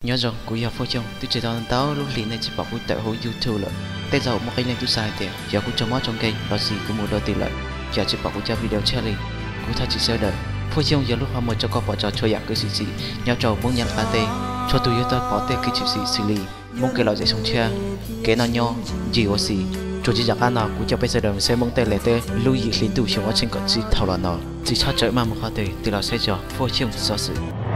Nyob zoo, kuv yog Fuab Xyooj. Twb tsis tau ntau lub hlis nej tsis pom kuv tawm hauv YouTube lawm. Tej zaum muaj qee leej twb xav hais tias xyov kuv tsaug mob tsaug nkeeg los sis kuv mus dua twg lawm, xyov tsis pom kuv cov video tshiab li. Kuv thov txim sawv daws. Fuab Xyooj yog lub qhov muag rau koj pom txog txhua yam kev xwm txim nyob rau Hmoob Nyab Laj qab teb. Txhua tus yuav tau pom tej kev txwm sim xws li Hmoob kev lom zem xyoo tshiab, kev noj nyob, ncig ua si. Tsuas tsis nco qab no, kuv coj peb sawv daws mus saib Hmoob tej lawv tej lub yim hli ntuj xyoo ob txhiab kaum tsib thaum los no. Tsis txhob tsaws maj mus qhov twg, tig los saib tso, Fuab Xyooj xov xwm.